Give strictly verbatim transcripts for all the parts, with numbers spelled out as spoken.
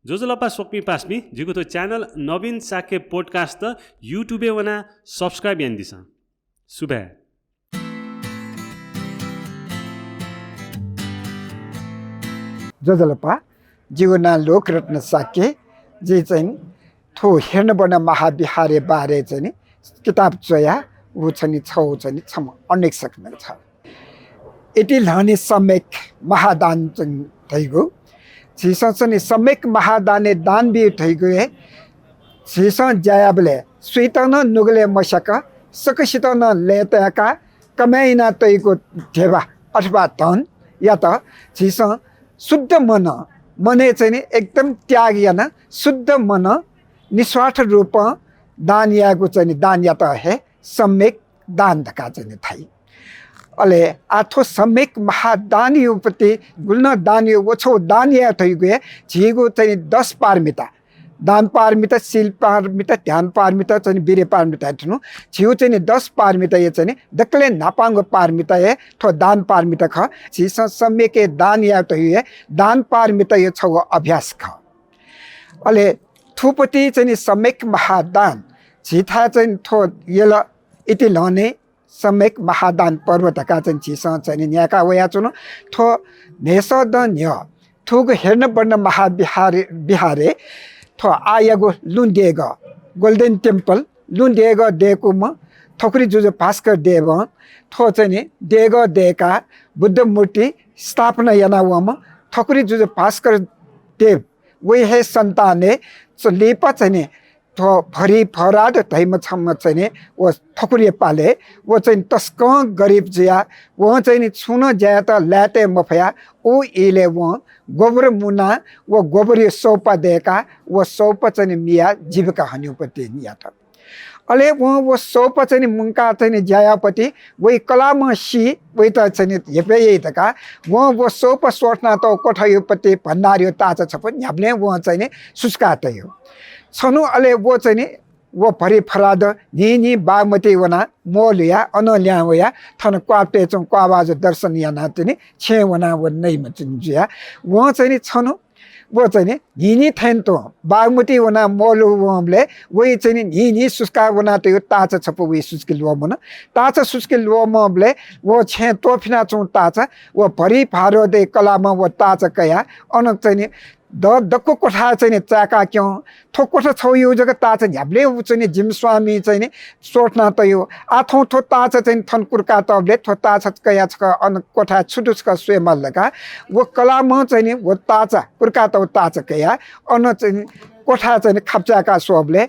ज्वजलपा स्वकुमि पासापिं, जिगु थ्व च्यानल नवीन शाक्य पोडकास्ट YouTube-य् वनाः subscribe यानादिसँ। सुभाय्। ज्वजलपा, जिगु नां लोकरत्न शाक्य। जि चाहिँ थ्व हिरणवर्ण महाविहारया बारे चाहिँ नि किताब च्वया, व चाहिँ नि छगू चाहिँ नि छम्ह अन्वेषक नं खः। इति ल्हाने सम्यक महादान चाहिँ नि धइगु। झीसं चाहिँ नि सम्यक महादानय् दान बी धइगु हे झीसं ज्या याःबलय् सुइत नं नुगलय् मस्याक, सकसित नं लय्ताय्काः कमय् याना तइगु ध्यबा अथवा धनयात झीसं शुद्ध मनं, मनय् चाहिँ नि एकदम त्याग यानाः शुद्ध मनं निस्वार्थ रूपं दान यायेगु चाहिँ नि दानयात हे सम्यक दान धकाः चाहिँ नि धाइ। अले आः थ्व सम्यक महादानया पति गुलि नं दानया व छगू दान याये धइगु हे झीगु चाहिँ नि दश पारमिता, दान पारमिता, शील पारमिता, ध्यान पारमिता, चाहिँ नि वीर्य पारमिता हे थुनु। झीगु चाहिँ नि दश पारमिताया चाहिँ नि दकलय् न्हापांगु पारमिता हे थ्व दान पारमिता खः। झीसं सम्यक दान याये धइगु हे दान पारमिताया छगू अभ्यास खः। अले थुपति चाहिँ नि सम्यक महादान झीथाय् चाहिँ नि थ्व यल इति ल्हाने सम्यक महादान पर्व धकाः चाहिँ झीसं चाहिँ नि न्ह्याका वयाच्वनु। थ्व न्हय्सः दँ न्ह्यः थुगु हिरणवर्ण महाविहार, विहारय् थ्व आःयागु लुँ देगः, Golden Temple, लुँ देगः दय्कूम्ह थकुरि जुजु भास्कर देवं थ्व चाहिँ नि देगः दय्काः बुद्ध मूर्ति स्थापना याना वंम्ह थकुरि जुजु भास्कर देव, वइ हे सन्तानय् च-, लिपा चाहिँ नि थ्व भरि फराद धइम्ह छम्ह चाहिँ नि व थकुरिया पालय् व चाहिँ नि तसकं गरिब जुयाः वं चाहिँ नि छुं नं ज्या यायेत लाय्तय् मफयाः उ इलय् वं गोबर मुनाः व गोबरया सौपा दय्काः व सौपा चाहिँ नि मियाः जीविका हनेगु पति यात। अले वं व सौपा चाहिँ नि मुंकाः चाहिँ नि ज्या याःगु पति वइ कलाःम्ह सी, वइत चाहिँ नि हेपय् याइ धकाः वं व सौपा स्वथनातःगु क्वथाया पति भण्डारया ताःचा छपु न्ह्याबलें वं चाहिँ नि सुचुका तयेगु। छन्हु अले व चाहिँ नि व भरि फराद न्हिं न्हिं बागमती वनाः म्वःल्हुयाः अनं लिहां वयाः थन क्वापतय् च्वंगु क्वाबाजु दर्शन यानाः चाहिँ नि छेँय् वनाः व नइम्ह चाहिँ नि जुयाः वं चाहिँ नि छन्हु व चाहिँ नि न्हिं न्हिं थें तुं बागमती वनाः म्वःल्हु वंबलय् वइ चाहिँ नि न्हिं न्हिं सुचुका वनातःगु ताःचा छपु वइ सुचुके ल्वःमन। ताःचा सुचुके ल्वःमंबलय् व छेँय् त्वःफिनाच्वंगु ताःचा व भरि फरादय् कलाःम्ह व ताःचा कयाः अन चाहिँ नि द-, दक्व क्वथा चाहिँ नि चाय्काः क्यं। थ्व क्वथा छगूया जक ताःचा न्ह्याबलें व चाहिँ नि जिमि स्वामी चाहिँ नि स्वथनातःगु। आः थौं थ्व ताःचा चाहिँ नि थन कुर्कातःबलय् थ्व ताःचा कयाः छकः अन क्वथाय् छु दु छकः स्वयेमाल धकाः व कलाःम्हं चाहिँ नि व ताःचा, कुर्कातःगु ताःचा कयाः अन चाहिँ नि क्वथाय् चाहिँ नि खापचाय्काः स्वःबलय्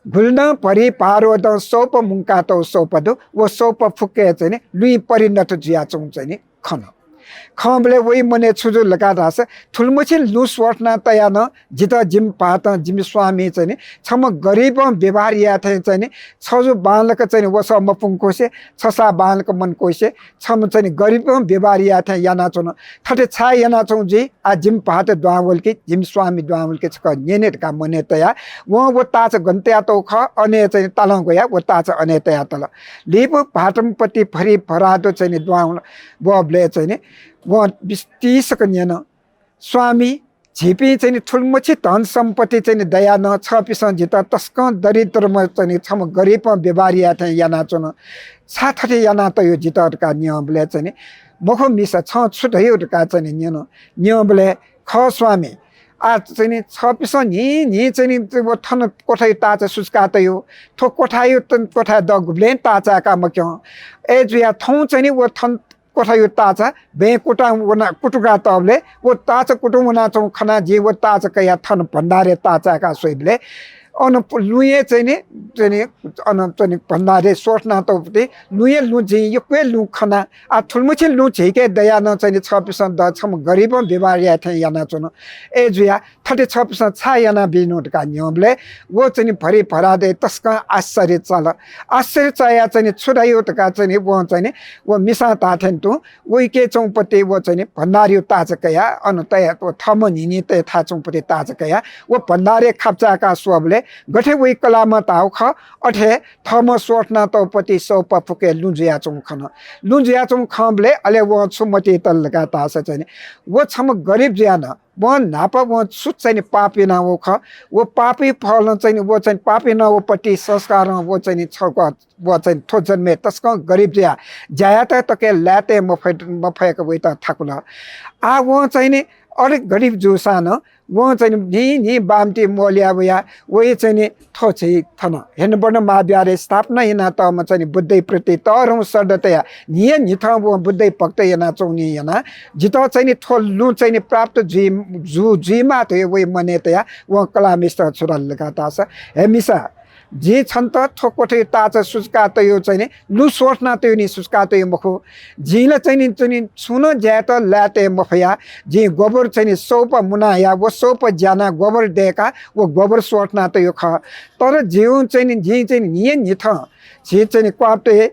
गुलि नं भरि फरादं सौपा मुंकातःगु सौपा दु। व सौपा फुक्क हे चाहिँ नि लुँइ परिणत जुयाच्वंगु चाहिँ नि खन। खंबलय् वइ मनय् छु जुल धकाः धाःसा थुलिमछि लुँ स्वथना तयाः नं जितः जिमि भाःतं जिमि स्वामी चाहिँ नि छम्ह गरिबं व्यवहार याये थें चाहिँ नि छजु बांलाक चाहिँ नि वसः मपुंकुसे, छसा बांलाक मनकुसे छम्ह चाहिँ नि गरिबं व्यवहार याये थें यानाच्वन। थथे छाय् यानाच्वंगु जुइ? आः जिमि भाःत दुहां वल कि जिमि स्वामी दुहां वल कि छकः न्यने धकाः मनय् तयाः वं व ताःचा गन तयातःगु खः अन हे चाहिँ नि तालं ग्वयाः व ताःचा अन हे तयातल। लिपा भाःतम्ह पति भरि फराद चाहिँ नि दुहां वःबलय् चाहिँ नि वं बिस्तीसक न्यन, स्वामी, झीपिं चाहिँ नि थुलिमछि धन सम्पत्ति चाहिँ नि दयाः नं छःपिंसं जितः तसकं दरिद्रम्ह चाहिँ नि छम्ह गरिबं व्यवहार याये थें यानाच्वन। छाय् थथे यानातःगु जितः धकाः न्यंबलय् चाहिँ नि मखु मिसा, छं छु धयागु धकाः चाहिँ नि न्यन। न्यंबलय् खः स्वामी, आः चाहिँ नि छःपिंसं न्हिं न्हिं चाहिँ नि व थन क्वथाया ताःचा सुचुकातःगु, थ्व क्वथाया त-, क्वथाय् दः गुबलें ताःचाय्काः मक्यं। अय् जुयाः थौं चाहिँ नि व थन क्वथाया ताःचा बँय् कुतुं वना, कुतुकातःबलय् व ताःचा कुतुं वनाच्वंगु खनाः जिं व ताःचा कयाः थन भण्डारय् ताःचाय्काः स्वइबलय् अन प-, लुँय् चाहिँ नि, चाहिँ नि, अन चाहिँ नि भण्डारय् स्वथनातःगु पति लुँय् लुँ जिं यक्व हे लुँ खना। आः थुलिमछि लुँ झीके दयाः नं चाहिँ नि छःपिंसं दः छम्ह गरिबं व्यवहार याये थें यानाच्वन। अय् जुयाः थथे छःपिंसं छाय् यानाबिनु धकाः न्यंबलय् व चाहिँ नि भरि फरादय् तसकं आश्चर्य चाल। आश्चर्य चायाः चाहिँ नि छु धयागु धकाः चाहिँ नि वं चाहिँ नि व मिसां धाःथें तुं वइके च्वंगु पति व चाहिँ नि भण्डारया ताःचा कयाः अन तया, व थःम्हं न्हिं न्हिं तये थाय् च्वंगु पति ताःचा कयाः व भण्डारय् खापचाय्काः स्वःबलय् गथे वइ कलामं धाःगु खः, अथे थःम्हं स्वथनातःगु पति सौपा फुके लुँ जुयाच्वंगु खन। लुँ जुयाच्वंगु खंबलय् अले वं छु मतिइ तल धकाः धाःसा चाहिँ नि, व छम्ह गरिब जुयाः नं वं न्हापा वं छु चाहिँ नि पाप यानावःगु खः, व पापया फलं चाहिँ नि, व चाहिँ पाप यानावःगु पति संस्कारं व चाहिँ नि छकः व चाहिँ थ्व जन्मय् तसकं गरिब जुयाः ज्या यायेत तक लाये तये मफय-, मफय्क वइत थाकुल। आः वं चाहिँ नि अलिक गरिब जूसां नं वं चाहिँ नि न्हिं न्हिं बांमति मोल याये वयाः वइ चाहिँ नि थ्व झी थन हेनबर्न महाविहारय् स्थापना यानातःम्ह चाहिँ नि बुद्धया प्रति तःधंगु श्रद्धा तयाः न्हिया न्हिथं वं बुद्धया भक्ति यानाच्वंगुलिं यानाः जितः चाहिँ नि थ्व लुँ चाहिँ नि प्राप्त जुइ, जु-, जुइमाः धयाः वइ मनय् तयाः वं कलाःम्हय्सित छु धाल धकाः धाःसा, हे मिसा, जिं छन्त थ्व क्वथय् ताःचा सुचुका तयाः चाहिँ नि लुँ स्वथना तयाः नि सुचुका तयाः मखु। जिं ला चाहिँ नि, चाहिँ नि छुं नं ज्या यायेत लाये तये मफयाः जिं गोबर चाहिँ नि सौपा मुनाः हयाः व सौपा ज्यानाः गोबर दय्काः व गोबर स्वथना तयाः खः। तर जिं चाहिँ नि, जिं चाहिँ नि न्हिया न्हिथं झी चाहिँ नि क्वातय्,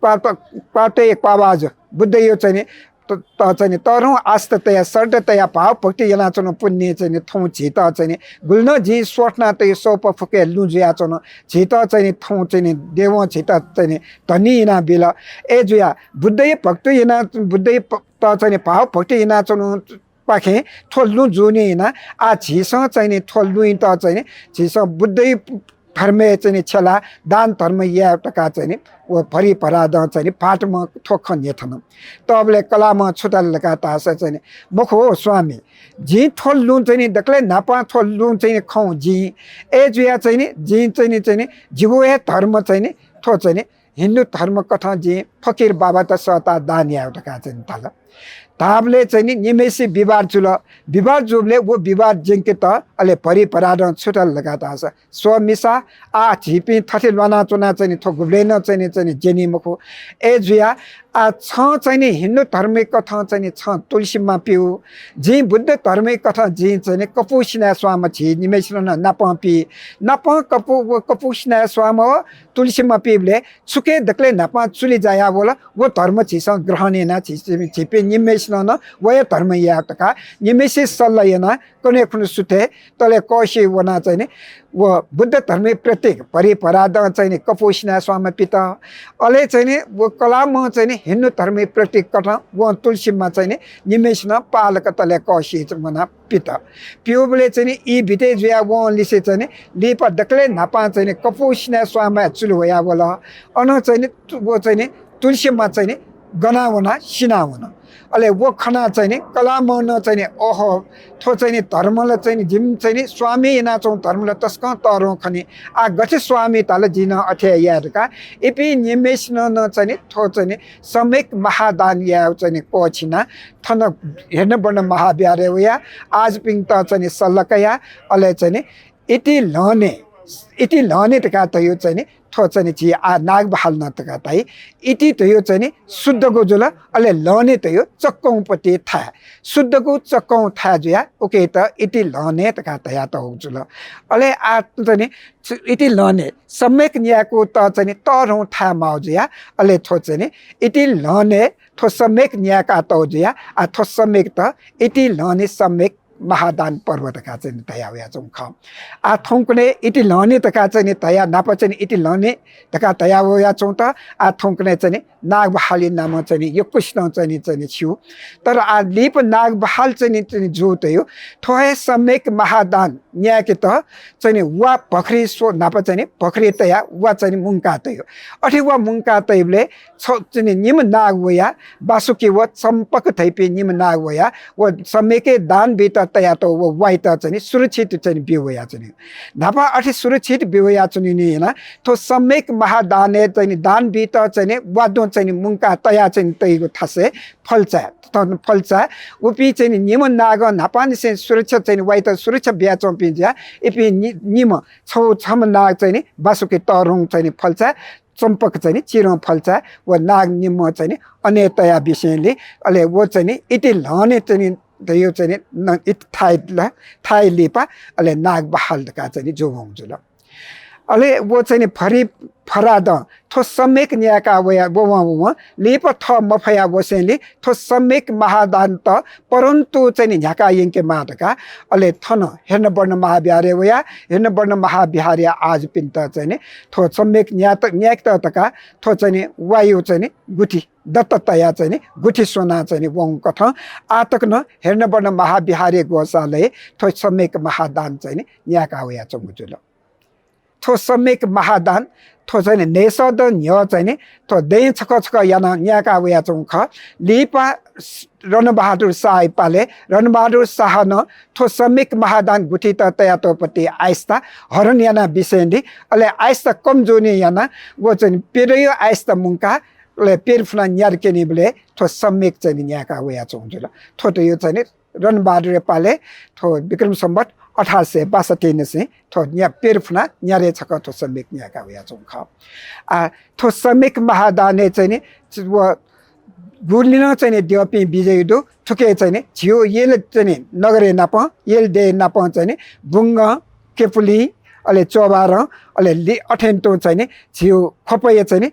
क्वात-, क्वातय् क्वाबाजु बुद्धया चाहिँ नि त, त चाहिँ नि तःधंगु आस्था तयाः, श्रद्धा तयाः, भावभक्ति यानाच्वनागु पुण्यं चाहिँ नि थौं झीत चाहिँ नि गुलि नं जिं स्वथना तयाः सौपा फुके लुँ जुयाच्वन, झीत चाहिँ नि थौं चाहिँ नि देवं झीत चाहिँ नि धनी यानाबिल। अय्जुयाः बुद्धया भक्ति याना, बुद्धया प-, त चाहिँ नि भावभक्ति यानाच्वनागु पाखें थ्व लुँ जूगुलिं यानाः आः झीसं चाहिँ नि थ्व लुँयात चाहिँ नि झीसं बुद्धया धर्मय् चाहिँ नि छ्यलाः दान धर्म याये धकाः चाहिँ नि व भरि भरादं चाहिँ नि भाःतम्हं थ्व खँ न्ह्यथन। तबलय् कलाःम्हं छु धाल धकाः धाःसा चाहिँ नि, मखु हो स्वामी, जिं थ्व लुँ चाहिँ नि दकलय् न्हापां थ्व लुँ चाहिँ नि खं जिं। अय्जुयाः चाहिँ नि जिं चाहिँ नि, चाहिँ नि जिगु हे धर्म चाहिँ नि थ्व चाहिँ नि हिन्दू धर्म कथं जिं फकिर बाबात सःताः दान याये धकाः चाहिँ नि धाल। धाःबलय् चाहिँ नि निम्हय्सित विवाद जुल। विवाद जूबलय् व विवाद ज्यंकेत अले भरि भरादं छु धाल धकाः धाःसा, स्व मिसा, आः झीपिं थथे ल्वानाच्वनाः चाहिँ नि थ्व गुबलें नं चाहिँ नि, चाहिँ नि ज्यनी मखु। अय्जुयाः आः छं चाहिँ नि हिन्दू धर्मया कथं चाहिँ नि छं तुलसीमां पिउ। जिं बुद्ध धर्मया कथं जिं चाहिँ नि कपुसिनाय् स्वांम्ह, झी निम्हय्सिनं नं नापं पी। नापं कपु, व कपुसिनाय् स्वांम्ह व तुलसीमां पीबलय् छुके दकलय् न्हापां चुलि जायावल, व धर्म झीसं ग्रहण यानाः झी, झीपिं निम्हय्सिनं नं व हे धर्म याये धकाः निम्हय्सित सल्लाह यानाः कन्हय् खुन्हु सुथय् तले कःसिइ वनाः चाहिँ नि व बुद्ध धर्मया प्रतीक भरि भरादं चाहिँ नि कपुसिनाय् स्वांम्ह पित। अले चाहिँ नि व कलाःम्हं चाहिँ नि हिन्दू धर्मया प्रतीक कथं वं तुलसीमां चाहिँ नि निम्हय्सिनं पालक तले कःसिइ वनाः पित। पिउबलय् चाहिँ नि ई बिते जुयाः वंलिसे चाहिँ नि लिपा दकलय् न्हापां चाहिँ नि कपुसिनाय् स्वांम्हया चुलि वयावल। अन चाहिँ नि तु-, व चाहिँ नि तुलसीमा चाहिँ नि गना वनाः सिना वन। अले व खनाः चाहिँ नि कलाःम्हं नं चाहिँ नि, ओहो, थ्व चाहिँ नि धर्म ला चाहिँ नि जिमि चाहिँ नि स्वामी यानाच्वंगु धर्म ला तसकं तःधंगु खनी। आः गथे स्वामी धाल जिं नं अथे हे याये धकाः इपिं निम्हय्सिनं नं चाहिँ नि थ्व चाहिँ नि सम्यक महादान यायेगु चाहिँ नि क्वःछिनाः थन हेनबर्न महाविहारय् वयाः आजुपिन्त चाहिँ नि सल्लाह कयाः अले चाहिँ नि इति ल्हने, इति ल्हने धकाः धयागु चाहिँ नि थ्व चाहिँ नि झी आः नागबहाल नं धकाः धाइ। इति धयागु चाहिँ नि शुद्धगु जुल, अले ल्हने धयागु चक्कंपति थाय्, शुद्धगु चक्कं थाय् जुयाः उकियात इति ल्हने धकाः धयातःगु जुल। अले आः चाहिँ नि इति ल्हने सम्यक न्यायेगुत चाहिँ नि तःधंगु थाय् माःगु जुयाः अले थ्व चाहिँ नि इति ल्हने थ्व सम्यक न्यायेकातःगु जुयाः आः थ्व सम्यकत इति ल्हने सम्यक महादान पर्व धकाः चाहिँ नि धया वयाच्वंगु खः। आः थौंकन्हय् इति ल्हने धकाः चाहिँ नि धया न्हापा चाहिँ नि इति ल्हने धकाः धया वयाच्वंगु त आः थौंकन्हय् चाहिँ नि नागबहालया नामं चाहिँ नि यक्वसिनं चाहिँ नि, चाहिँ नि स्यू। तर आः लिपा नागबहाल चाहिँ नि, चाहिँ नि जू तयु थ्व हे सम्यक महादान न्यायेकेत चाहिँ नि वा भख्री स्व न्हापा चाहिँ नि भख्री तयाः वा चाहिँ नि मुंका तयु। अथे वा मुंका तइबलय् छ चाहिँ नि निम्ह नाग वयाः बासुकी व चम्पक धइपिं निम्ह नाग वयाः व सम्यकय् दान बीत तयातःगु व वाइत चाहिँ नि सुरक्षित चाहिँ नि ब्यू वयाच्वनी। न्हापा अथे सुरक्षित ब्यू वयाच्वनीगुलिं यानाः थ्व सम्यक महादानय् चाहिँ नि दान बीत चाहिँ नि वा दुं चाहिँ नि मुंका तया चाहिँ नि तइगु थासय् फल्चाय्, थन फल्चाय् उपिं चाहिँ नि निम्ह नागं न्हापांनिसें सुरक्षा चाहिँ नि वाइत सुरक्षा बियाच्वंपिं जुयाः इपिं नि-, निम्ह छौ छम्ह नाग चाहिँ नि बासुकी तःधंगु चाहिँ नि फल्चाय् चम्पक चाहिँ नि चिरं फल्चाय् व नाग निम्ह चाहिँ नि अने तया बिसेंलि अले व चाहिँ नि इति ल्हने चाहिँ नि धयु चाहिँ नि न-, इति थाय् ल-, थाय् लिपा अले नागबहाल धकाः चाहिँ नि जूवं जुल। अले व चाहिँ नि भरि भरादँ थ्व सम्यक न्यायेका वया ववं ववं लिपा थः मफया वसेंलि थ्व सम्यक महादानत परन्तु चाहिँ नि न्ह्याका यंके माः धकाः अले थन हृष्णवर्ण महाविहारय् वया। हृष्णवर्ण महाविहारया आजुपिन्त चाहिँ नि थ्व सम्यक न्यात न्यायेकेत धकाः थ्व चाहिँ नि वायु चाहिँ नि गुथि दत्त तया चाहिँ नि गुथि स्वना चाहिँ नि वंकथं आः तक नं हृष्णवर्ण महाविहारय् ग्वसालय् थ्व सम्यक महादान चाहिँ नि न्यायेका वयाच्वंगु जुल। थ्व सम्यक महादान थ्व चाहिँ नि नयेसः दँ न्ह्यः चाहिँ नि थ्व दँय् छकः छकः यानाः न्यायेका वयाच्वंगु खः। लिपा स-, रणबहादुर शाहया पालय् रणबहादुर शाहं नं थ्व सम्यक महादान गुथित तयातःपति आयस्ता हरण याना बिसेंलि अले आयस्ता कमजोरी यानाः व चाहिँ नि पेरयु आयस्ता मुंकाः अले पेर फुना न्यारे क्यनीबलय् थ्व सम्यक चाहिँ नि न्यायेका वयाच्वंगु जुल। थ्व त यो चाहिँ नि रणबहादुरया पालय् थ्व विक्रम सम्वत अठार सय बासठ्ठी निसें थ्व न्या पेर फुना न्यारे छकः थ्व सम्यक न्यायेका वयाच्वंगु खः। आ, थ्व सम्यक महादानय् चाहिँ नि व गुलिनं चाहिँ नि द्यःपिं बिज्याइ दु। थुके चाहिँ नि झिउ यल चाहिँ नि नगरय् नापं, यल देय् नापं चाहिँ नि बुंगं, केपुलिं, अले चोभारं, अले लि-, अथें तुं चाहिँ नि झिउ ख्वपया चाहिँ नि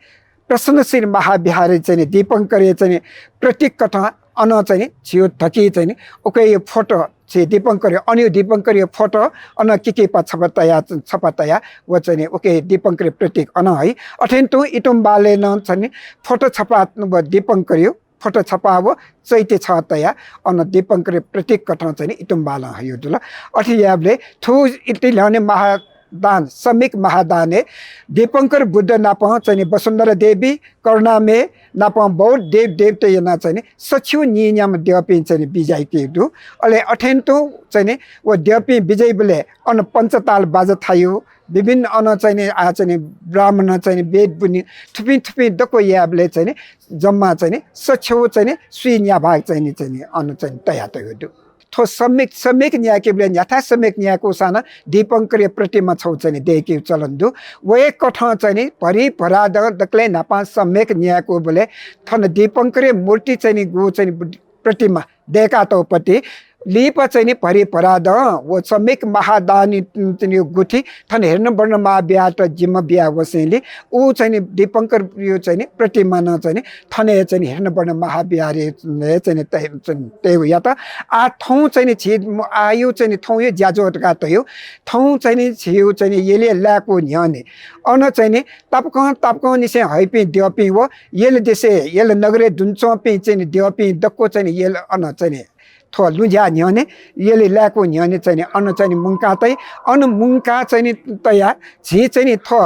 प्रसन्नशील महाविहारय् चाहिँ नि दीपंकरया चाहिँ नि प्रतीक कथं अन चाहिँ नि झिउ धकी चाहिँ नि उके फोटो झी दीपंकरया, अन यो दीपंकरया फोटो अन किकिपा छपा तया, छपा तया व चाहिँ नि उके दीपंकरया प्रतीक अन है। अथें तुं इतुम्बालय् नं चाहिँ नि फोटो छपा व दीपंकरया फोटो छपा व चैत्य छः तया अन दीपंकरया प्रतीक कथं चाहिँ नि इतुम्बालं हयु जुल। अथे याबलय् थ्व इतिन्हने महा दान, सम्यक महादानय् दीपंकर बुद्ध नापं चाहिँ नि वसुन्धरा देवी, करुणामय नापं बौद्ध देव देवता यानाः चाहिँ नि सच्छि व नीन्याम्ह द्यःपिं चाहिँ नि बिज्याइके दु। अले अथें तुं चाहिँ नि व द्यःपिं बिज्याइबलय् अन पञ्चताल बाजा थायु, विभिन्न अन चाहिँ नि आ चाहिँ नि ब्राह्मण चाहिँ नि वेद बुनि थुपिं थुपिं दक्व यायेबलय् चाहिँ नि जम्मा चाहिँ नि सच्छि व चाहिँ नि स्वीन्या भाग चाहिँ नि चाहिँ नि अन चाहिँ नि तया तयु दु। थ्व सम्यक, सम्यक न्यायेकेबलय् न्ह्याथाय् सम्यक न्यायेकूसां नं दीपंकरया प्रतिमा छौ चाहिँ नि दयेकेगु चलन दु। वय्कथं चाहिँ नि भरि भरादँ दकलय् न्हापां सम्यक न्यायेकूबलय् थन दीपंकरया मूर्ति चाहिँ नि गु चाहिँ नि प्रतिमा दयेकातःपति लिपा चाहिँ नि भरि भरादँ व सम्यक महादानी चाहिँ नि गुथि थन हृष्णवर्ण महाविहारत जिम्मा बिया वसेंलि उ चाहिँ नि दीपंकर यो चाहिँ नि प्रतिमा नं चाहिँ नि थन हे चाहिँ नि हृष्णवर्ण महाविहारय् हे चाहिँ नि तये, चाहिँ नि तयेगु यात। आ थौं चाहिँ नि झी म-, आ यो चाहिँ नि थौं यो ज्याझ्वः धकाः तयु। थौं चाहिँ नि झीउ चाहिँ नि यलय् लायेकू न्ह्यःने अन चाहिँ नि तापाकं तापाकंनिसें हइपिं द्यःपिं व यल देशय्, यल नगरय् दुने च्वंपिं चाहिँ नि द्यःपिं दक्व चाहिँ नि यल अन चाहिँ नि थ्व लुँज्या न्ह्यःने, यलय् लायेकू न्ह्यःने चाहिँ नि अन चाहिँ नि मुंका तइ। अन मुंका चाहिँ नि तया झी चाहिँ नि थ्व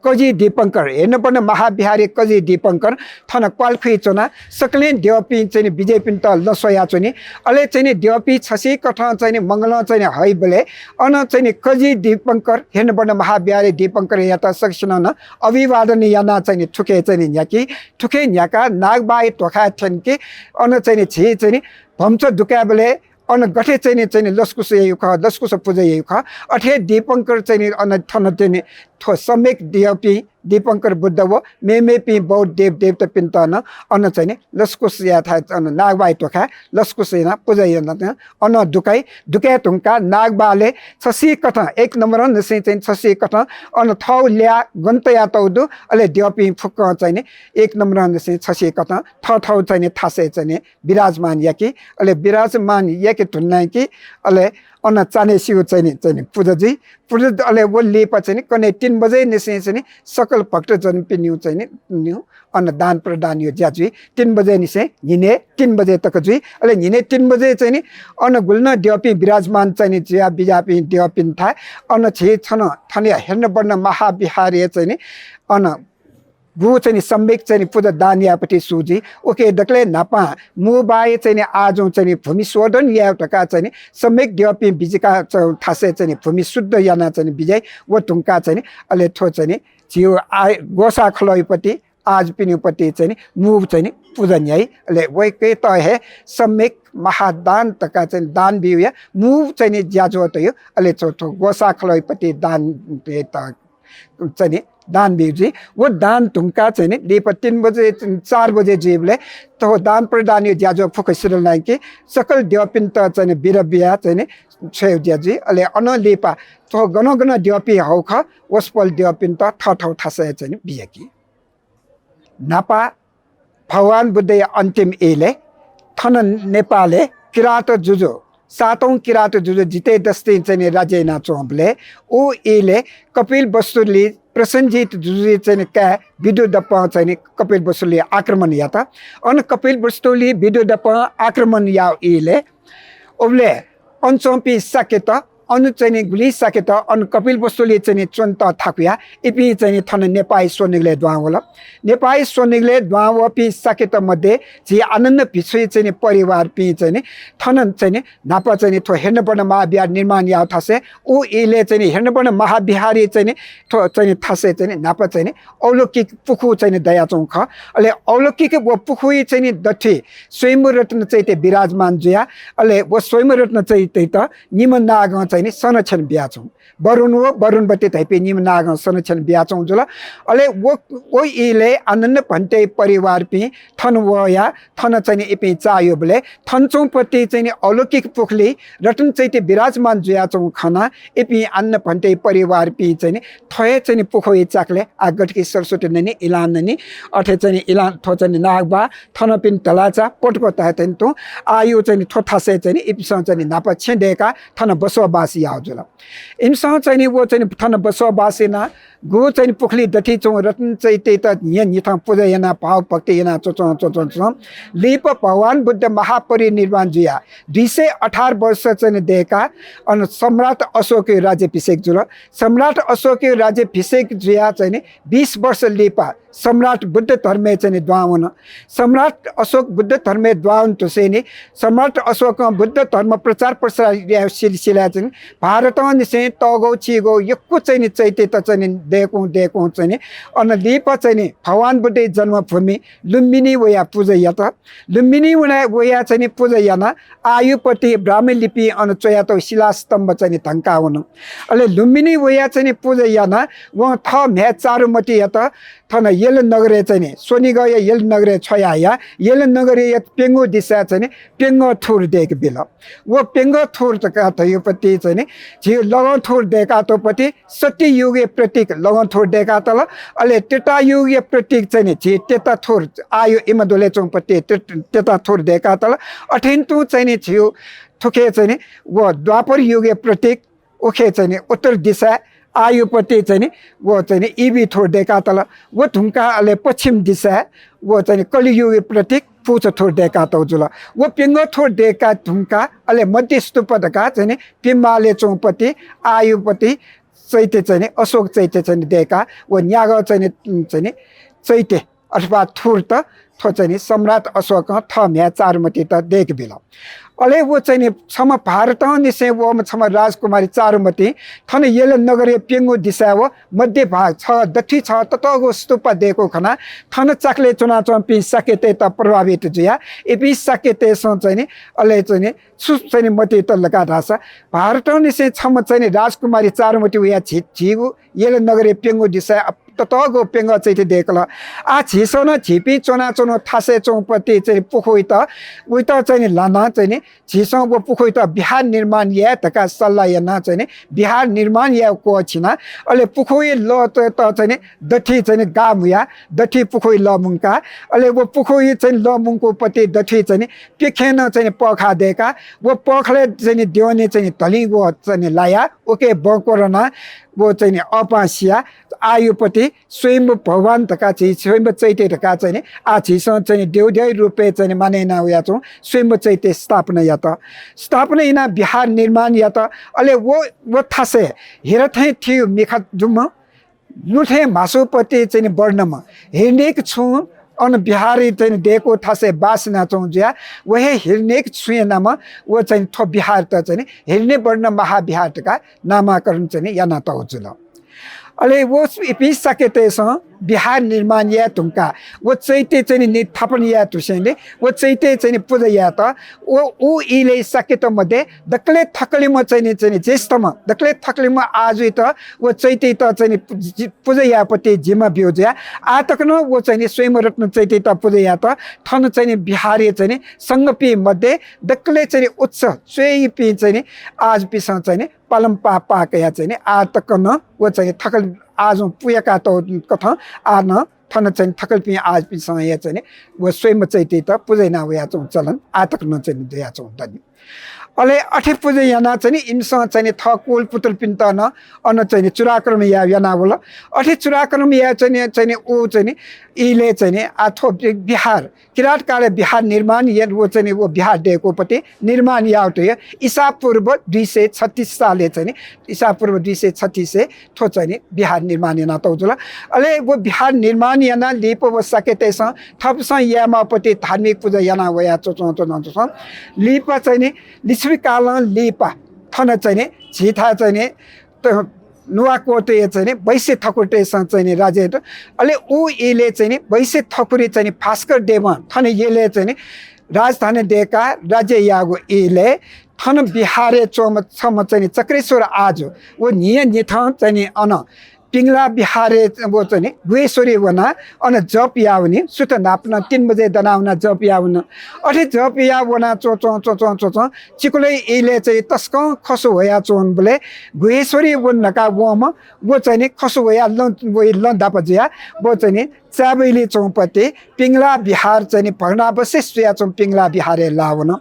कजि दीपंकर, हृष्णवर्ण महाविहारया कजि दीपंकर थन क्वालखुइ च्वना सकलें द्यःपिं चाहिँ नि बिज्याइपिन्त लँ स्वयाच्वनी। अले चाहिँ नि द्यःपिं छसिकथं चाहिँ नि मंगलं चाहिँ नि हइबलय् अन चाहिँ नि कजि दीपंकर, हृष्णवर्ण महाविहारया दीपंकरयात सकसिनं नं अभिवादन यानाः चाहिँ नि थुखे चाहिँ नि न्ह्याकी। थुखे न्ह्याकाः नागबाःया ध्वाखाय् थ्यंकी। अन चाहिँ नि झी चाहिँ नि भम्चा दुकायेबलय् अन गथे चाहिँ नि, चाहिँ नि लसकुस याइगु खः, लसकुस पुजा याइगु खः, अथे हे दीपंकर चाहिँ नि अन थन चाहिँ नि थ्व सम्यक द्यःपिं दीपंकर बुद्ध व मेमेपिं बौद्ध देव देवतापिन्त नं अन चाहिँ नि लसकुस यायेथाय् अन नागबाःया ध्वाखाय् लसकुस यानाः पुजा यानाः अन दुकाइ। दुकाये धुंकाः नागबालय् छसिकथं एक नम्बरंनिसें चाहिँ नि छसिकथं अन थःगु ल्याः गन तयातःगु दु। अले द्यःपिं फुक्कं चाहिँ नि एक नम्बरंनिसें छसिकथं थःथःगु चाहिँ नि थासय् चाहिँ नि विराजमान याकी। अले विराजमान याके धुनाकी। अले अन चान्हय् सिउ चाहिँ नि, चाहिँ नि पुजा जुइ। पुजा अले व लिपा चाहिँ नि कन्हय् तीन बजेनिसें चाहिँ नि सकल भक्तजनपिनिउ चाहिँ नि निउ अन दान प्रदानयो ज्या जुइ। तीन बजेनिसें न्हिनय् तीन बजे तक जुइ। अले न्हिनय् तीन बजे चाहिँ नि अन गुलिनं द्यःपिं विराजमान चाहिँ नि जुया बिज्याःपिं द्यःपिन्थाय् अन झी छन थनया हृष्णवर्ण महाविहारय् चाहिँ नि अन गु चाहिँ नि सम्यक चाहिँ नि पुजा दान यायेपति सु जुइ। उके दकलय् न्हापां मू बाःया चाहिँ नि आजुं चाहिँ नि भूमि शोधन याये धकाः चाहिँ नि सम्यक द्यःपिं बिजिका च-, थासय् चाहिँ नि भूमि शुद्ध यानाः चाहिँ नि बिज्याइ। व धुंकाः चाहिँ नि अले थ्व चाहिँ नि झिउ आ-, ग्वसाः खलःयापति आजुपिनिपति चाहिँ नि मू चाहिँ नि पुजा न्ह्याइ। अले वय्कःयात हे सम्यक महादान धकाः चाहिँ नि दान बिउया मू चाहिँ नि ज्याझ्वः तयु। अले थ्व, थ्व ग्वसाः खलःयापति दान हे त चाहिँ नि दान बिउ जुइ। व दान धुंकाः चाहिँ नि लिपा तीन बजे, चार बजे जुइबलय् थ्व दान प्रदानयो ज्याझ्वः फुक्क सिधल नाइके सकल द्यःपिन्त चाहिँ नि बिदा बिया चाहिँ नि छ्वयेगु ज्या जुइ। अले अनं लिपा थ्व गन गन द्यःपिं हःखः, वसपोल द्यःपिन्त थःथःगु थासय् चाहिँ नि बियाकी। न्हापा भगवान बुद्धया अन्तिम इलय् थन नेपालय् किरात जुजु, सातौं किरात जुजु जिते दस्तिं चाहिँ नि राज्य यानाच्वंबलय् उ इलय् कपिलवस्तुली प्रसेनजित जुजुया चाहिँ नि काय् विदुदप्पं चाहिँ नि कपिलवस्तुली आक्रमण यात। अन कपिलवस्तुली विदुदप्पं आक्रमण याःगु इलय् उबलय् अन च्वंपिं शाक्यत, अन चाहिँ नि गुलिं शाक्यत अन कपिलवस्तुली चाहिँ नि च्वनेत थाकुयाः इपिं चाहिँ नि थन नेपाःया स्वनिगलय् दुहां वल। नेपाःया स्वनिगलय् दुहां वःपिं शाक्यत मध्ये झी आनन्द भिक्षुया चाहिँ नि परिवारपिं चाहिँ नि थन चाहिँ नि न्हापा चाहिँ नि थ्व हिरण्यवर्ण महाविहार निर्माण याःगु थासय्, उ इलय् चाहिँ नि हिरण्यवर्ण महाविहारया चाहिँ नि थ्व चाहिँ नि थासय् चाहिँ नि न्हापा चाहिँ नि अलौकिक पुखू चाहिँ नि दयाच्वंगु खः। अले अलौकिक व पुखूया चाहिँ नि दथुइ स्वयम्भू रत्न चैत्य विराजमान जुयाः, अले व स्वयम्भू रत्न चैत्ययात निम्ह नागं चाहिँ नि संरक्षण बियाच्वंगु। वरुण व वरुणवती धइपिं निम्ह नागं संरक्षण बियाच्वंगु जुल। अले व, व इलय् आनन्द भन्ते परिवारपिं थन वयाः थन चाहिँ नि इपिं चाःह्यूबलय् थन च्वंपति चाहिँ नि अलौकिक पुखुली रत्न चैत्य विराजमान जुयाच्वंगु खनाः इपिं आनन्द भन्ते परिवारपिं चाहिँ नि थ्व हे चाहिँ नि पुखूया चाकलय् आः गथे कि सरस्वती ननी, इलां ननी, अथे चाहिँ नि इलां थ्व चाहिँ नि नागबा, थनपिनि धलाचा, पटुको ताय् चाहिँ नि तुं आः यो चाहिँ नि थ्व थासय् चाहिँ नि इपिसं चाहिँ नि न्हापा छेँ दय्काः थन बसोबास याःगु जुल। इमिसं चाहिँ नि व चाहिँ नि थन बसोबास यानाः गु चाहिँ नि पुखुली दथुइ च्वंगु रत्न चैत्ययात न्हियान्हिथं पुजा यानाः भावभक्ति यानाः च्वच्वं च्वच्वं च्वं लिपा भगवान बुद्ध महापरिनिर्वाण जुयाः दुई सय अठार वर्ष चाहिँ नि दय्काः अन सम्राट अशोकया राज्याभिषेक जुल। सम्राट अशोकया राज्याभिषेक जुयाः चाहिँ नि बीस वर्ष लिपा सम्राट बुद्ध धर्मय् चाहिँ नि दुहां वन। सम्राट अशोक बुद्ध धर्मय् दुहां वन धुसेंलि सम्राट अशोकं बुद्ध धर्म प्रचार प्रसार यायेगु सिलसिलाय् चाहिँ नि भारतंनिसें तःगु चिगु यक्व चाहिँ नि चैत्यत चाहिँ नि दय्कूं दय्कूं चाहिँ नि अन लिपा चाहिँ नि भगवान बुद्धया जन्मभूमि लुम्बिनी वयाः पुजा यात। लुम्बिनी वना-, वयाः चाहिँ नि पुजा यानाः आयुपति ब्राह्मी लिपिं अन च्वयातःगु शिलास्तम्भ चाहिँ नि धंका वन। अले लुम्बिनी वयाः चाहिँ नि पुजा यानाः वं थः म्ह्याय् चारुमतियात थन यल नगरय् चाहिँ नि, स्वनिगःया यल नगरय् छ्वयाः या, यल नगरया प्यंगू दिसाय् चाहिँ नि प्यंगः थुर दय्के बिल। व प्यंगः थुर धकाः धयुपति चाहिँ नि झी लगं थुर दय्कातःपति सत्ययुगया प्रतीक लगं थुर दय्कातल। अले त्रेतायुगया प्रतीक चाहिँ नि झी तेता थुर, आः यो इमदुलय् च्वंपति त्रे-, तेता थुर दय्कातल। अथें तुं चाहिँ नि झी थुखे चाहिँ नि व द्वापर युगया प्रतीक उखे चाहिँ नि उत्तर दिसाय् आयुपति चाहिँ नि व चाहिँ नि इबी थुर दय्कातल। व धुंकाः अले पश्चिम दिसाय् व चाहिँ नि कलियुगया प्रतीक पुच थुर दय्कातःगु जुल। व प्यंगः थुर दय्का धुंकाः अले मध्य स्तूप धकाः चाहिँ नि प्यम्बालय् च्वंपति आयुपति चैत्य चाहिँ नि अशोक चैत्य चाहिँ नि दय्काः व न्यागः चाहिँ नि, चाहिँ नि चैत्य अथवा थुरत थ्व चाहिँ नि सम्राट अशोकं थः म्ह्याय् चारुमतित दय्के बिल। अले व चाहिँ नि छम्ह भारतंनिसें वःम्ह छम्ह राजकुमारी चारुमति थन यल नगरया प्यंगू दिसाय् व मध्य भाग छ, दथुइ छ ततःगु स्तूप दय्कूगु खनाः थन चाकलय् च्वनाच्वंपिं शाक्यतय्त प्रभावित जुयाः इपिं शाक्यतय्सं चाहिँ नि अले चाहिँ नि छु चाहिँ नि मतिइ तल धकाः धाःसा भारतंनिसें छम्ह चाहिँ नि राजकुमारी चारुमति वयाः झी, झीगु यल नगरया प्यंगू दिसाय् ततःगु प्यंगः चैत्य दय्कल। आः झीसं नं झीपिं च्वनाच्वनागु थासय् च्वंपति चाहिँ नि पुखूयात उइत चाहिँ नि ल्हानाः चाहिँ नि झीसं व पुखूयात विहार निर्माण याये धकाः सल्लाह यानाः चाहिँ नि विहार निर्माण यायेगु क्वःछिनाः अले पुखूया लःत चाहिँ नि दथुइ चाहिँ नि गाः मुयाः दथुइ पुखूया लः मुंकाः अले व पुखूया चाहिँ नि लः मुंकूपति दथुइ चाहिँ नि प्यखें नं चाहिँ नि पःखाः दय्काः व पःखालय् चाहिँ नि द्यःने चाहिँ नि धलिं व चाहिँ नि लायाः उके बँ क्वरनाः व चाहिँ नि अःपां सियाः आयुपति स्वयम्भू भगवान धकाः झी स्वयम्भू चैत्य धकाः चाहिँ नि आः झीसं चाहिँ नि द्यःद्यः रूपय् चाहिँ नि मानय् याना वयाच्वंगु स्वयम्भू चैत्य स्थापना यात। स्थापना यानाः विहार निर्माण यात। अले व, व थासय् हिरा थें थियु मिखा दुम्ह, लुँ थें म्हासुपति चाहिँ नि वर्णम्ह, हिरण्यकछुं अन विहारय् चाहिँ नि दय्कूगु थासय् बास यानाच्वंगु जुयाः व हे हिरण्यकछुंया नामं व चाहिँ नि थ्व विहारत चाहिँ नि हिरण्यवर्ण महाविहार धकाः नामाकरण चाहिँ नि यानातःगु जुल। अले व इपिं शाक्यतय्सं विहार निर्माण याये धुंकाः व चैत्य चाहिँ नि थापना याये धुसेंलि व चैत्य चाहिँ नि पुजा यायेत व उ इलय् शाक्यत मध्ये दकलय् थकलिम्ह चाहिँ नि, चाहिँ नि ज्येष्ठम्ह, दकलय् थकलिम्ह आजुइत व चैत्यइत चाहिँ नि पु-, जि-, पुजा यायेपति जिम्मा ब्यू जुयाः आः तक नं व चाहिँ नि स्वयम्भू रत्न चैत्यइत पुजा यायेत थन चाहिँ नि विहारय् चाहिँ नि संघपिं मध्ये दकलय् चाहिँ नि उच्च च्वय्‌पिं चाहिँ नि आजुपिसं चाहिँ नि पालंपाः पाः कयाः चाहिँ नि आः तक नं व चाहिँ नि थकल आजुं पुयाकातःगु कथं आः नं थन चाहिँ नि थकलपिं आजुपिसं हे चाहिँ नि व स्वयम्भू चैत्यइत पुजा याना वयाच्वंगु चलन आः तक नं चाहिँ नि दयाच्वंगु दनि। अले अथे पुजा यानाः चाहिँ नि इमिसं चाहिँ नि थः कुल पुतुलपिन्त नं अन चाहिँ नि चूडाक्रमण याये यानावल। अथे चूडाक्रमण याये चाहिँ नि, चाहिँ नि उ चाहिँ नि इलय् चाहिँ नि आः थ्व वि-, विहार, किरात कालय् विहार निर्माण या-, व चाहिँ नि व विहार दय्‌कूपति निर्माण याःगु धइगु इसापूर्व दुई सय छत्तीस सालय् चाहिँ नि, इसापूर्व दुई सय छत्तीसय् थ्व चाहिँ नि विहार निर्माण यानातःगु जुल। अले व विहार निर्माण यानाः लिपा व शाक्यतय्‌सं थःपिसं यायेमाःपति धार्मिक पुजा याना वया च्वच्वं, च्वच्वं, च्वच्वं। लिपा चाहिँ नि लिच्छविकालं लिपा थन चाहिँ नि झीथाय् चाहिँ नि त-, नुवाकोटय् चाहिँ नि वैश्य ठकुरीतय्‌सं चाहिँ नि राज्य यात। अले उ इलय् चाहिँ नि वैश्य ठकुरी चाहिँ नि भास्कर देवं थन यलय् चाहिँ नि राजधानी दय्‌काः राज्य याःगु इलय् थन विहारय् च्वंम्ह छम्ह चाहिँ नि चक्रेश्वर आजु व न्हिया न्हिथं चाहिँ नि अन पिंगला विहारय् व चाहिँ नि गुह्येश्वरी वनाः अन जप याः वनी। सुथ न्हापां तीन बजे दनाः वनाः जप याः वन। अथे जप याः वनाः च्वच्वं, च्वच्वं, च्वच्वं चिकुलय् इलय् चाहिँ तसकं खसु वयाच्वंबलय् गुह्येश्वरी वन धकाः वंम्ह व चाहिँ नि खसु वयाः लं, वइ लं दापा जुयाः व चाहिँ नि चाबैली च्वंपति पिंगला विहार चाहिँ नि भग्नावशेष जुयाच्वंम्ह पिंगला विहारय् लाः वन।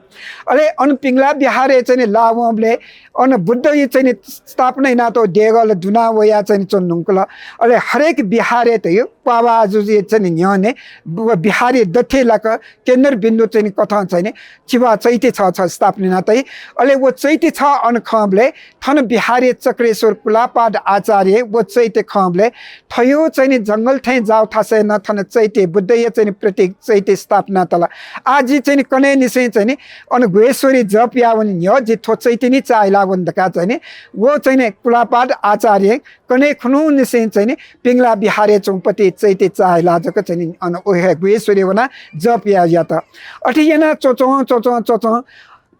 अले अन पिंगला विहारय् चाहिँ नि लाः वंबलय् अन बुद्धया चाहिँ नि स्थापना यानातःगु देगः ला दुना वया चाहिँ नि च्वने धुंकल। अले हरेक विहारय् धइगु क्वाबा आजुया चाहिँ नि न्ह्यःने व विहारया दथुइ लाक केन्द्रबिन्दु चाहिँ नि कथं चाहिँ नि चिबा चैत्य छः छः स्थापना याना तइ। अले व चैत्य छः अन खंबलय् थन विहारया चक्रेश्वर कुलापाद आचार्य व चैत्य खंबलय् थयो चाहिँ नि जंगल थें जाःगु थासय् नं थन चैत्य बुद्धया चाहिँ नि प्रतीक चैत्य स्थापना तल। आः जि चाहिँ नि कन्हय्‌निसें चाहिँ नि अन गुह्येश्वरी जप याः वने न्ह्यः जि थ्व चैत्य नि चाःहिला वने धकाः चाहिँ नि व चाहिँ नि कुलापाद आचार्य कन्हय् खुन्हुनिसें चाहिँ नि पिंगला विहारय् च्वंपति चैत्य चाःहिला जक चाहिँ नि अन उ हे गुह्येश्वरी वनाः जप याः यात। अथे यानाः च्वच्वं, च्वच्वं, च्वच्वं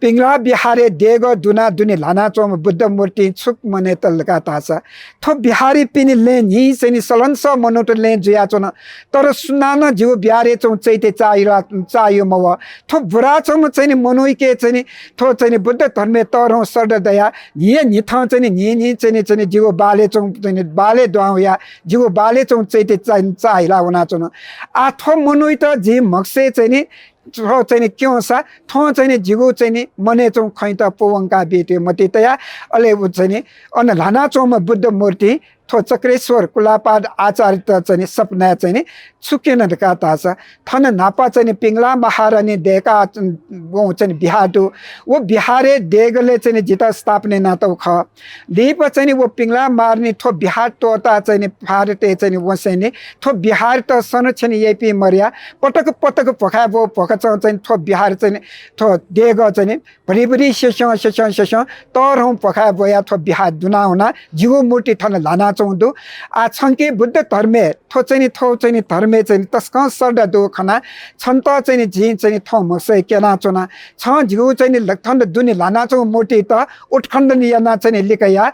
पिंगला विहारय् देगः दुना दुने ल्हानाच्वंम्ह बुद्ध मूर्तिं छु मनय् तल धकाः धाःसा थ्व विहारय् पिने लँय् न्हि चाहिँ नि सलंसः मनूत लँय् जुयाच्वन। तर सुनानं जिगु विहारय् च्वंगु चैत्य चाःहिला, चाःह्यू मवः। थ्व बुराच्वंम्ह चाहिँ नि मनूयाके चाहिँ नि थ्व चाहिँ नि बुद्ध धर्मय् तःधंगु श्रद्धा दयाः न्हिया न्हिथं चाहिँ नि न्हि न्हि चाहिँ नि, चाहिँ नि जिगु बालय् च्वंगु चाहिँ नि बालय् दुहां वयाः जिगु बालय् च्वंगु चैत्य चा-, चाःहिला वनाच्वन। आः थ्व मनूयात जिं म्हगसय् चाहिँ नि थ्व चाहिँ नि क्यंसा थ्वं चाहिँ नि जिगु चाहिँ नि मनय् च्वंगु खँयात पूवंका बीत मतिइ तयाः अले व चाहिँ नि अन ल्हानाच्वंम्ह बुद्ध मूर्ति थ्व चक्रेश्वर कुलापाद आचार्यत चाहिँ नि सपनाय् चाहिँ नि छु क्यन धकाः धाःसा थन न्हापा चाहिँ नि पिंगला महारानी दय्‌काः वंगु चाहिँ नि विहार दु। व विहारय् देगलय् चाहिँ नि जितः स्थापना यानातःगु खः। लिपा चाहिँ नि व पिंगला महारानी थ्व विहार त्वःताः चाहिँ नि भारतय् चाहिँ नि वंसें नि थ्व विहारत संरक्षण याइपिं मर्याः पटक पटक भ्वखाय् ब्व भ्वखाचं चाहिँ नि थ्व विहार चाहिँ नि थ्व देगः चाहिँ नि भरिभरि सेसं सेसं सेसं तःधंगु भ्वखाय् ब्वयाः थ्व विहार दुना वनाः जिगु मूर्ति थन ल्हानाच्वंगु दु। आः छंके बुद्ध धर्मय् थ्व चाहिँ नि, थ्व चाहिँ नि धर्मय् चाहिँ नि तसकं श्रद्धा दु खनाः छन्त चाहिँ नि जिं चाहिँ नि थौं म्हगसय् क्यनाच्वना। छं जिगु चाहिँ नि ल-, थन दुने ल्हानाच्वंगु मूर्तित उत्खनन यानाः चाहिँ नि लिकयाः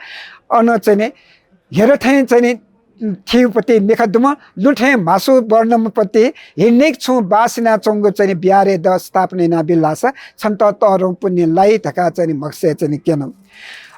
अन चाहिँ नि हेर थें चाहिँ नि थिउपति मिखा दुम्ह, लुँ थें म्हासु वर्णम्हपति हिरण्यक छुं बास यानाच्वंगु चाहिँ नि विहारय् द स्थापना यानाबिल धाःसा छन्त तःधंगु पुण्य लाइ धकाः चाहिँ नि म्हगसय् चाहिँ नि क्यन।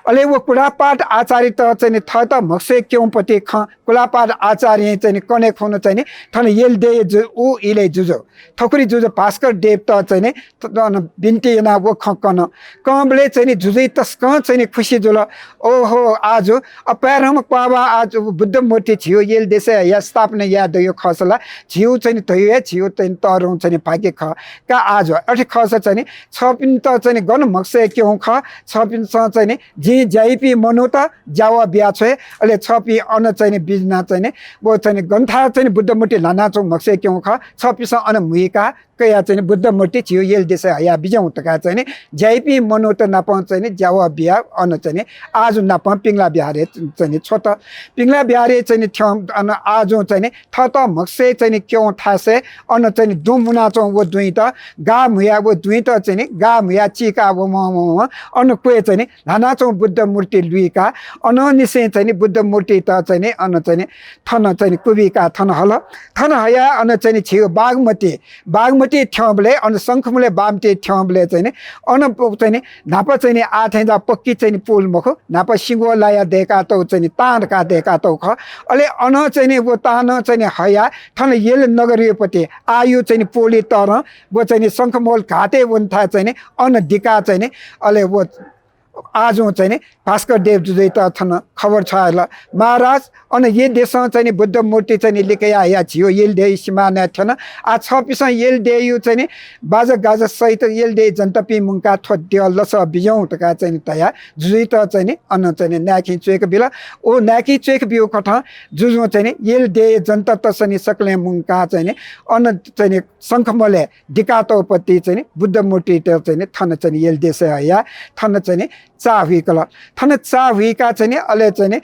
अले व कुलापाद आचार्यत चाहिँ नि थःत म्हगसय् क्यंपति खँ कुलापाद आचार्यं चाहिँ नि कन्हय् खुन्हु चाहिँ नि थन यल देय् जु-, उ इलय् जुजु, ठकुरी जुजु भास्कर देवत चाहिँ नि त-, अन बिन्ति यानाः व खँ कन। कंबलय् चाहिँ नि जुजुइ तसकं चाहिँ नि खुसी जुल। ओहो, आजु अपाय्‌धंम्ह क्वाःबा आजु बुद्ध मूर्ति झीगु यल देशय् या स्थापना याये दइगु खःसा ला झीगु चाहिँ नि धइगु हे झीगु चाहिँ नि तःधंगु चाहिँ नि भाग्य खः। का आजु अथे खःसा चाहिँ नि छपिन्त चाहिँ नि गन म्हगसय् क्यंगु खः, छपिन्सं चाहिँ नि ज्याइपिं मनूत ज्यावः बिया छ्वये, अले छःपिं अन चाहिँ नि बिजना चाहिँ नि, व चाहिँ नि गन्थाय् चाहिँ नि बुद्ध मूर्ति ल्हानाच्वंगु म्हगसय् क्यंगु खः, छःपिंसं अन म्हुइका कयाः चाहिँ नि बुद्ध मूर्ति झीगु यल देशय् हया बिज्याहुँ धकाः चाहिँ नि ज्याइपिं मनूत नाप चाहिँ नि ज्यावः बिया अन चाहिँ नि आजु नाप पिंगला बिहारय् चाहिँ नि छ्वत। पिंगला बिहारय् चाहिँ नि थ्यं अन आजु चाहिँ नि थःत म्हगसय् चाहिँ नि क्यं थासय् अन चाहिँ नि दुं मुनाच्वंगु व दुइत गाः म्हुया व दुइत चाहिँ नि गाः म्हुया चीका वं वं वं अन क्वय् चाहिँ नि ल्हानाच्वंगु बुद्ध मूर्ति लुइका अनंनिसें चाहिँ नि बुद्ध मूर्तित चाहिँ नि अन चाहिँ नि थन चाहिँ नि कुबिका थन हल। थन हया अन चाहिँ नि झीगु बागमती, बागमती थ्यंबलय् अन शंखमूलय् बागमती थ्यंबलय् चाहिँ नि अन प-, चाहिँ नि न्हापा चाहिँ नि आः थें जा पक्की चाहिँ नि पुल मखु, न्हापा सिंगो लाया दय्कातःगु चाहिँ नि तां धकाः दय्कातःगु खः। अले अन चाहिँ नि व तानं चाहिँ नि हया थन यल नगरीपति आयु चाहिँ नि पुलय् तरं व चाहिँ नि शंखमूल घाटय् वंथाय् चाहिँ नि अन दिका चाहिँ नि अले व आजुं चाहिँ नि भास्कर देव जुजुइत थन खबर छ्वयाहल। महाराज, अन यल देशं चाहिँ नि बुद्ध मूर्ति चाहिँ नि लिकया हया झीगु यल देय् सिमानाय् थ्यन। आः छःपिंसं यल देय् चाहिँ नि बाजा गाजा सहित यल देय् जनतापिं मुंका थ्व द्यः लसः बिज्याहुँ धकाः चाहिँ नि धया जुजुइत चाहिँ नि अन चाहिँ नि नाय्‌खिं च्वय्‌क बिल। व नाय्‌खिं च्वय्‌क ब्यूकथं जुजुं चाहिँ नि यल देय् जनतात चाहिँ नि सकलें मुंका चाहिँ नि अन चाहिँ नि शंखमूलय् दिकातःपति चाहिँ नि बुद्ध मूर्तित चाहिँ नि थन चाहिँ नि यल देशय् हया थन चाहिँ नि चाः हुइकल। थन चाः हुइका चाहिँ नि अले चाहिँ नि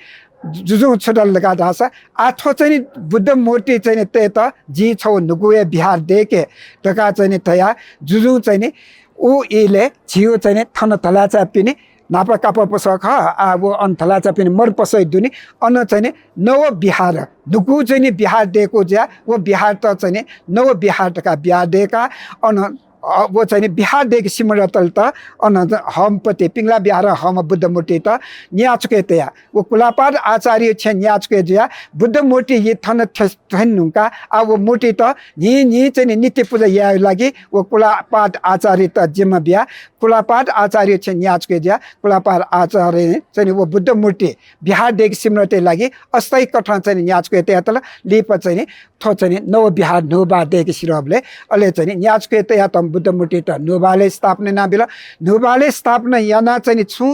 जुजुं छु धाल धकाः धाःसा आः थ्व चाहिँ नि बुद्ध मूर्ति चाहिँ नि तयेत जिं छगू न्हूगु हे बिहार दय्‌के धकाः चाहिँ नि धया जुजुं चाहिँ नि उ इलय् झीगु चाहिँ नि थन धलाचापिनि न्हापा कापा पसः खः, आः व अन धलाचापिनि मरु पसः दुनि, अन चाहिँ नि नव बिहार, न्हूगु चाहिँ नि बिहार दय्‌कू जुया, व बिहारत चाहिँ नि नव बिहार धकाः बिहार दय्‌का, अन, अ, व चाहिँ नि बिहार दय्‌के सिमरतलत अन हःम्ह पति, पिंगला बिहारं हःम्ह बुद्ध मूर्तित न्याचुके तया, व कुलापाद आचार्य छेँ न्याचुके जुया, बुद्ध मूर्ति इ थन थ्य-, थ्यने धुंका, आः व मूर्तित न्हि न्हि चाहिँ नि नित्य पुजा यायेगु लागि व कुलापाद आचार्यत जिम्मा बिया, कुलापाद आचार्य छेँ न्याचुके जुया, कुलापाद आचार्य चाहिँ नि व बुद्ध मूर्ति बिहार दय्‌के सिमरतय् लागि अस्थायी कथं चाहिँ नि न्याचुके तयातल। लिपा चाहिँ नि थ्व चाहिँ नि नव बिहार न्हूबाः दय्‌के सिधःबलय् अले चाहिँ नि न्याचुके तयातःम्ह बुद्ध मूर्तित न्हूबालय् स्थापना यानाबिल। न्हूबालय् स्थापना यानाः चाहिँ नि छुं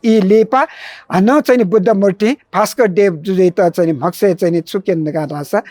ई लिपा हानं चाहिँ नि बुद्ध मूर्ति भास्कर देव जुजुइत चाहिँ नि म्हगसय् चाहिँ नि छु क्यन धकाः धाःसा,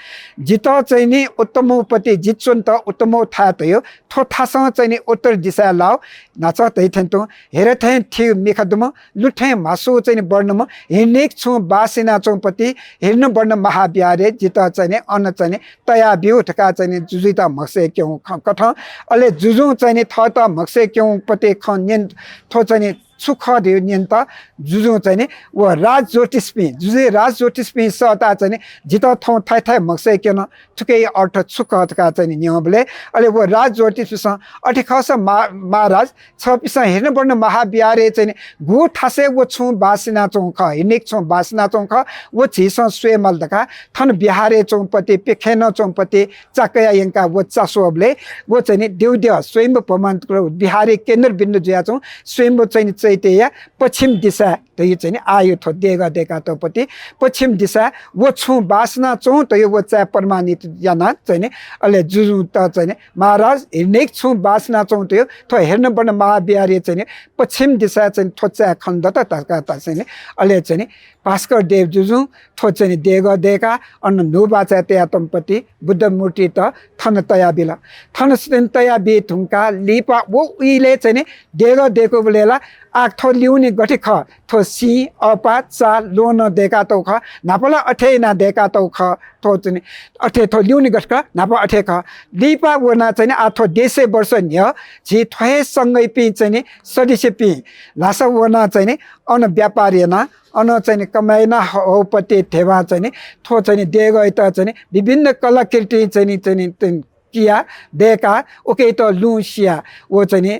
जितः चाहिँ नि उत्तमोपति, जि च्वनेत उत्तमो थाय् धयो, थ्व थासं चाहिँ नि उत्तर दिशाय् लाव, न्हाचः धइथें तुं हेरे थें थी मिखा दुम्ह, लु थें म्हासु चाहिँ नि वर्णम्ह, हिरण्यक छुं बास यानाच्वंपति हिरण्य वर्ण महाविहारय् जितः चाहिँ नि अन चाहिँ नि तयाब्यु धकाः चाहिँ नि जुजुइत म्हगसय् क्यं ख-, कथं, अले जुजुं चाहिँ नि थःत म्हगसय् क्यंपति खँ न्यन, थ्व चाहिँ नि छु खः धयो न्यनेत जुजुं चाहिँ नि व राजज्योतिषपिं, जुजुं राजज्योतिषपिं सःताः चाहिँ नि जितः थौं थाय् थाय् म्हगसय् क्यन, थुकिया अर्थ छु खः धकाः चाहिँ नि न्यंबलय्, अले व राजज्योतिषपिसं अथे खःसा मा-, महाराज, छःपिसं हिरण्यवर्ण महाविहारय् चाहिँ नि गु थासय् व छुं बास यानाच्वंगु खः, हिरण्यक छुं बास यानाच्वंगु खः, व झीसं स्वयेमाल धकाः थन बिहारय् च्वंपति, प्यखें नं च्वंपति, चा कयाः यंकाः व चा स्वःबलय् व चाहिँ नि द्यःद्यः स्वयम्भू भ्रमण बिहारया केन्द्रबिन्दु जुयाच्वंगु स्वयम्भू चाहिँ नि चैत्यया पश्चिम दिशाय् धइगु चाहिँ नि आः यो थ्व देगः दय्कातःपति पश्चिम दिशाय् व छुं बास यानाच्वंगु धइगु व चाय् प्रमाणित यानाः चाहिँ नि अले जुजुंत चाहिँ नि महाराज, हिरण्यक छुं बास यानाच्वंगु धइगु थ्व हिरण्यवर्ण महाविहारया चाहिँ नि पश्चिम दिशाय् चाहिँ नि थ्व चाय् खनेदत धकाः चाहिँ नि अले चाहिँ नि भास्कर देव जुजुं थ्व चाहिँ नि देगः दय्काः अन न्हूबाः चाय् तयातःपति बुद्ध मूर्तित थन तयाबिल। थन चाहिँ तयाबी धुंकाः लिपा व उइलय् चाहिँ नि देगः दय्कूबलय् ला आः थ्व ल्यूने गथे खः, थ्व सिं, अःपा, चा, ल्वहं नं दय्कातःगु खः, न्हापा ला अथे यानाः दय्कातःगु खः, थ्व चाहिँ नि अथे थ्व ल्यूने गथे खः, न्हापा अथे खः। लिपा वनाः चाहिँ नि आः थ्व देशे वर्ष न्ह्यः झी थ्व हे संघयापिं चाहिँ नि सदस्यपिं ल्हासा वनाः चाहिँ नि अन व्यापार यानाः अन चाहिँ नि कमाय् यानाः हःपति धेबां चाहिँ नि थ्व चाहिँ नि देगःयात चाहिँ नि विभिन्न कलाकृति चाहिँ नि, चाहिँ नि, चाहिँ नि किया दय्काः उकियात लुँ सिया व चाहिँ नि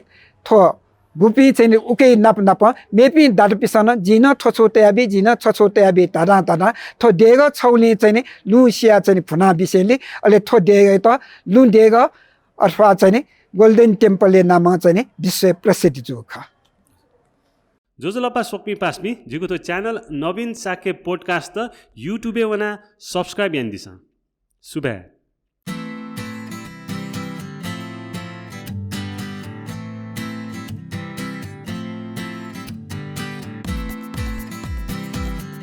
थ्व गुपिं चाहिँ नि उकी नाप नाप मेपिं दाजुपिसं नं जिं नं थ्व छगू तयाबी, जिं नं थ्व छगू तयाबी धाधां धाधां थ्व देगः छगुलिं चाहिँ नि लुँ सिया चाहिँ नि भुना बिसेंलि अले थ्व देगःयात लुँ देगः अथवा चाहिँ नि Golden Temple या नामं चाहिँ नि विश्वय् प्रसिद्ध जूगु खः। ज्वजलपा स्वकुमि पासापिं, जिगु थ्व channel नवीन शाक्य podcast YouTube-य् वनाः subscribe यानादिसँ। सुभाय्।